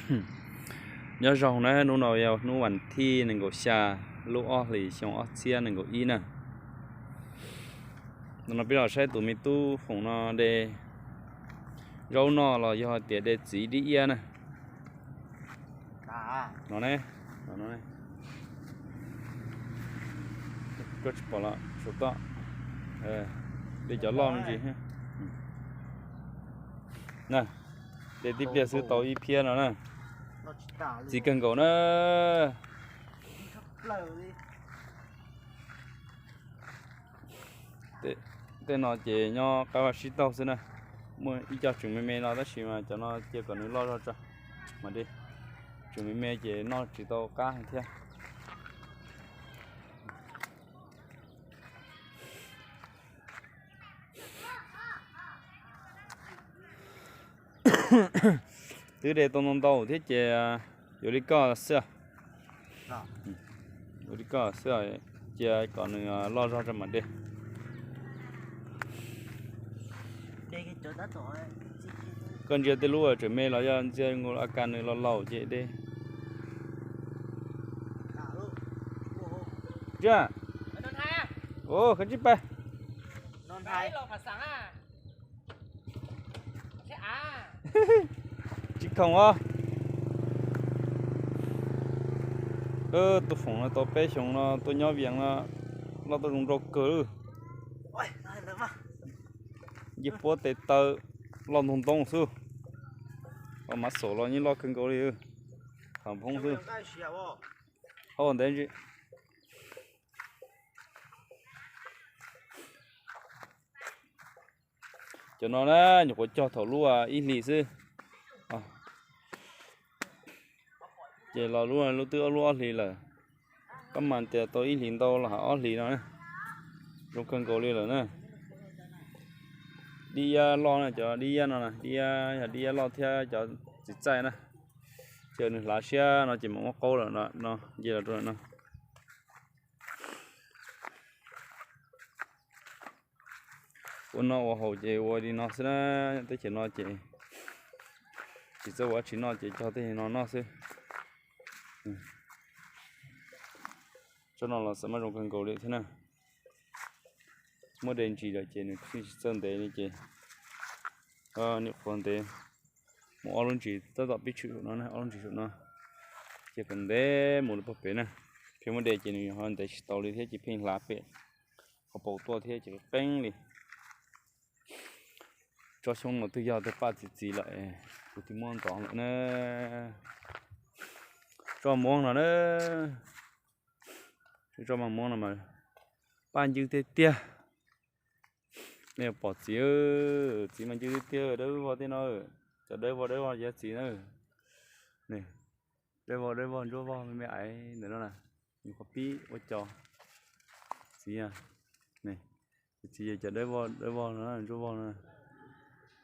Nyob zoo na, hnub no yog hnub vas thib nees nkaum xya lub ob hlis xyoo ob txhiab nees nkaum ib na. Ntawm no peb los saib tus me tub Foom no de zaub noj los yog tias de txiv dib iab na. No ne, koj tsis pom los saum toj, de cov loj me ntsis. Na, de tib pliag xwb tau ib phiab no na. Txiv kawg nkaus na. Tej no ces nyob qab vaj sib taug xwb na. Muaj ib co tseem me me no tab sis mas cov no cia kom nws loj zog tso mas de. Tseem me me ces noj tsis tau qab heev thiab. Twb de tau ntau ntau thiab ces yuav li koj xwb. Yuav li koj xwb, cia kom nws loj zog tso mam de. Koj ntsia tej lub tseem me los yog ntsia nkaus a kas nws los laus ces de. Ntsia, khav tsib pab. Tsis khoom os. Tus Foom no tau peb xyoos no tuaj nyob Vias no, loj tuaj zoo nraug kawg. Ncej puab tes taw loj ntog ntoo xwb. Mav xaum los yeej loj kawg nkaus li. Tham phoob xwb. Hau ntev ntsis. Cov no na, nyuam qhuav cog thaum lub ib hlis xwb. Ces los lub, lub twb lub ob hlis lawm. Pab mas tias tau ib hlis ntau los hab ob hlis no na. Zoo kawg nkaus li lawm na. Dib iab loj na, cov dib iab no na, dib iab, yog dib iab loj thiab cov txiv txaij na. Ces nws hlav siab no ces mam muab qaub lawm no, nce los rau no. Ua noj ua haus ces ua li no xwb na, teb chaws no ces tsis txawj ua dab tsi noj ces cog tej no noj xwb. Tsob no los xav mas zoo kawg nkaus li thiab na. Muab de ntsis lawm ces nws tsis txawj ntev li ces nyuam qhuav ntev mus ob lub ntsis tab tom pib tshwm saum no, ob lub ntsis saum no, ces kom ntev mus rau pem na. Pheej muab de ces nws ho ntev tsis tau li thiab ces pheej hlav pem qhov paus tuaj thiab ces qeeb li. Tsob xyoob no twb yog tej paj txiv txiv lawm, kuv twb muab ntov lawm na. Tsob muab no na, tsob mas muab no mas paj ncw tiag tiag. Nej pom txiv, txiv mas ncw tiag tiag, dawb vog tej no, cov dawb vog dawb vog yog txiv na. Dawb vog dawb vog ntsuab vog me me aiv ntawm no na, nyuam qhuav pib ua cov txiv. Txiv yog cov dawb vog dawb vog no, ntsuab vog no,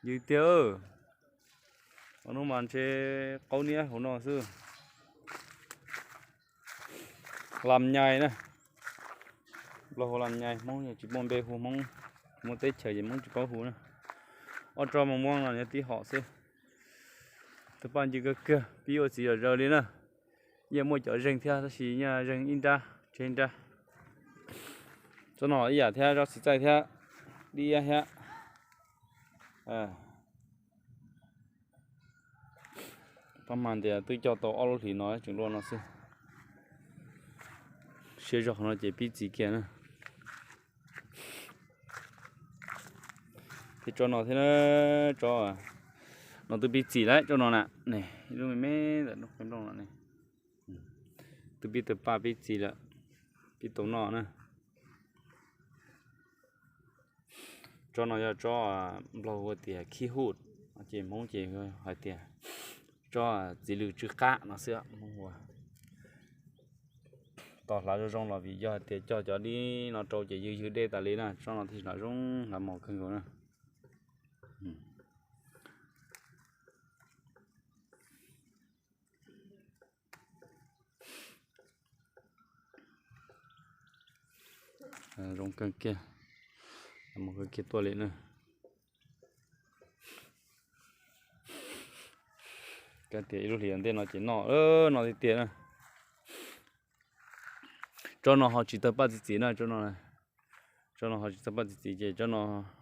ncw tiag. Ua hnub mas ntshe qaub niab hauv no xwb. Lam nyais na, Nplog hu lam nyais, Hmoob tsis muaj npe hu, Hmoob muaj teb chaws ces Hmoob tsis paub hu na. Ob tsob mas muab no nyob tib hom xwb. Tus paj ncw kawg kiag, pib ua txiv zom zaws li na. Yeej muaj cov zeeg thiab tab sis yeej zeeg ib nrab tseg ib nrab. Tsob no ib yam thiab, tsob txiv txaij thiab, dib iab thiab. Pab mas tias twb cog tau ob lub hlis no tseem luaj no xwb. Siab zog no ces pib txiv kiag na. Thiab tsob no thiab na, tsob no twb pib txiv lawm, tsob no na, ib lub me me ntawm lub qe nplooj no ne, twb pib tawg paj pib txiv lawm, pib tau noj na. Tsob no yog tsob Nplog hu tias khib hum, ces Hmoob ces hais tias tsob txiv lws tsw qab no xwb Hmoob hu. Tos hlav zoo zoo los vim yog hais tias cog cov dib no rau ces ywg ywg dej tas li na, tsob no thiaj hlav zoo hlav mos kawg nkaus na. Zoo kawg kiag, mos kawg kiag tuaj li na. Kab tias ib lub hlis ntej no ces noj, noj tiag tiag na. Tsob no ho tsis tawg paj txi txiv na, tsob no, tsob no ho tsis tawg paj txi txiv ces tsob no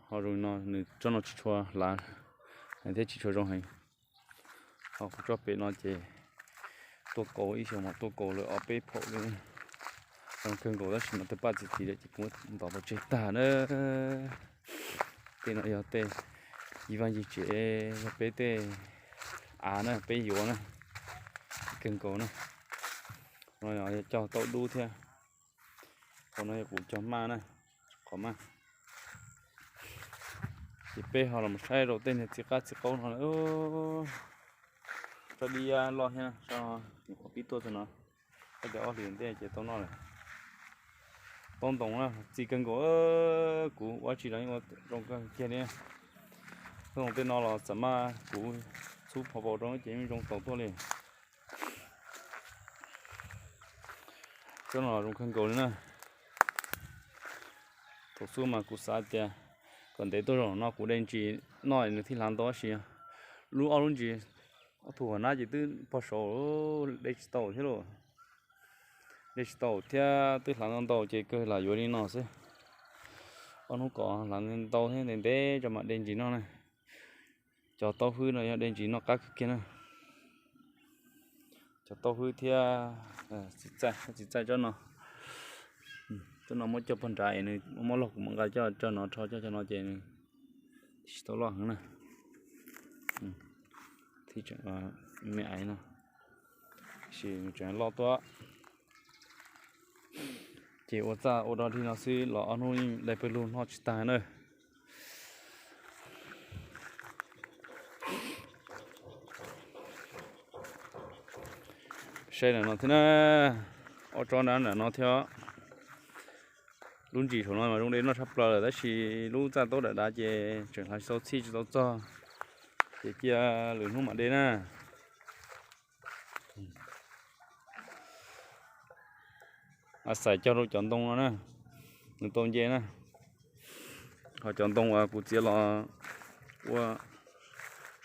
ho zoo no, nws tsob no tsis tshua hlav heev thiab tsis tshua zoo heev. Ho kuv tsob pem no ces tuaj kaus ib xyoos mas tuaj kaus lawm ob peb phaum li. Zoo kawg nkaus tab sis mas tawg paj txi txiv lawm ces kuv muab ntov pov tseg tag na. Tej no yog tej ncig vaj ncig tsev, yog peb tej av na, peb yuav na, kawg nkaus na. No yog cog tau dub thiab. Qhov no yog kuv cog maj na, qhov maj. Ces peb ho los saib rau tej niag txiv qab txiv qaub no lawm. Tsob dib loj thiab, tsob nyuam qhuav pib tuaj txog no, kab tias ob hlis ntej ces tau noj lawm. Taub ntoo na, txi kawg nkaus, kuv ua tsis los yeej ua zoo kawg kiag li. Taub ntoo tej no los xam maj kuv txhub phov paus rau ces yeej zoo tau tuaj li. Tsob no zoo kawg nkaus li na. Thaum xub mas kuv xav tias kom ntev tuaj zaum no kuv de ntsis noj nws thiaj hlav ntau tab sis lub ob lub ntsis, ob tug hauv nab ces twb pog saud, de tsis tau thiab lauj. De tsis tau thiab twb hlav ntau ntau ces kawg lam yuav li no xwb. Ob hnub kom hlav ntau thiab ntev ntev tso mam de ntsis noj na. Cov taub hwb no yog de ntsis noj qab kawg kiag na. Cov taub hwb thiab txiv txaij, txiv txaij tsob no, tsob no muab coj pog nrad es nws muab log kuv mam nqa coj, coj no rho coj cov no ces nws tsis tau loj heev na. Thiab tseem me aiv no, tab sis nws tseem loj tuaj. Ces ua txaj ua dog dig no xwb los ob hnub yeej dai pawg lug noj tsis tag na. Saib ntawm no thiab na, ob tsob na ntawm no thiab. Lub ntsis saum no mas zoo de noj tshaj plaws lawm tab sis lub txaj taub dav dav ces tseem hlav tsis tau txhij tsis tau txog, ces cia lwm hnub mam de na. Xaiv cog rau cov ntoo no na, nws tau nce na. Ho cov ntoo uas kuv txiav los ua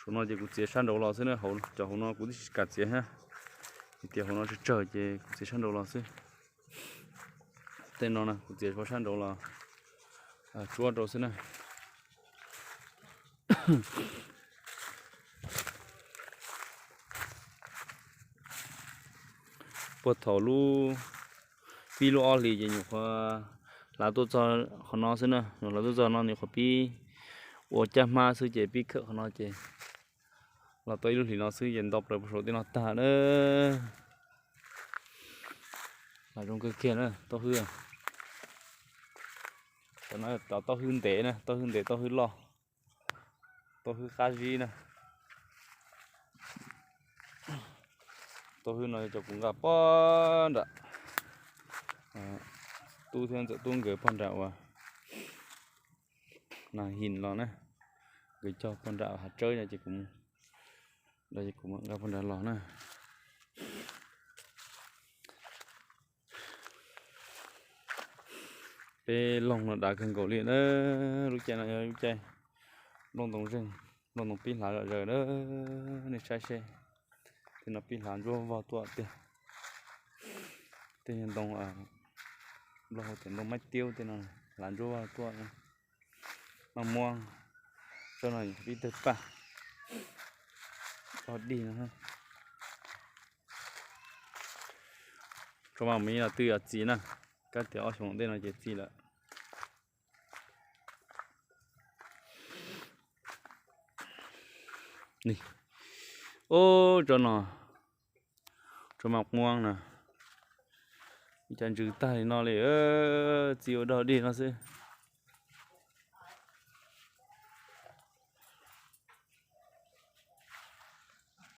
saum no ces kuv txiav sab nraud los xwb na, cov hauv no kuv twb tsis kam txiav thiab, vim tias hauv no tsawg tsawg ces kuv txiav sab nraud los xwb. Tej no na kuv txiav sab nraud los tsuab rau xwb na. Puag thaum lub, pib lub ob hlis ces nyuam qhuav hlav tuaj txog qhov no xwb na, nyuam hlav tuaj txog no nyuam qhuav pib ua caj hmab xwb ces pib khawm qhov no ces los tau ib lub hlis no xwb ces nto plaws puag saum tej no tag na. Hlav zoo kawg kiag na taub hwb. Cov no cov taub hwb ntev na, taub hwb ntev taub hwb loj, taub hwb qab zib na. Taub hwb no cov kuv nqa pog nram, tub thiab ntxawm tub nkawd pog nram uas nas him los na, nkawd cog pog nram hav tsawb no ces kuv, ces kuv mam nqa pog nrad los na. Peb loog no dav kawg nkaus li na. Lub caij no yog lub caij nplooj ntoo zeeg, nplooj ntoo pib hlav zom zaws na. Nej saib seb, tej no pib hlav ntsuab vog tuaj tiag. Tej ntoo, nplooj hau tias ntoo maib tiab tej no hlav ntsuab vog tuaj. Noj muab, tsob no pib tawg paj, tsob dig no. Tsob mas muaj ib no twb yuav txi na, kab tias ob xyoo ntej no ces txi lawm. Ub, tsob no, tsob mas muab na, ib co ntsws tag li no li, txi ua dog dig no xwb.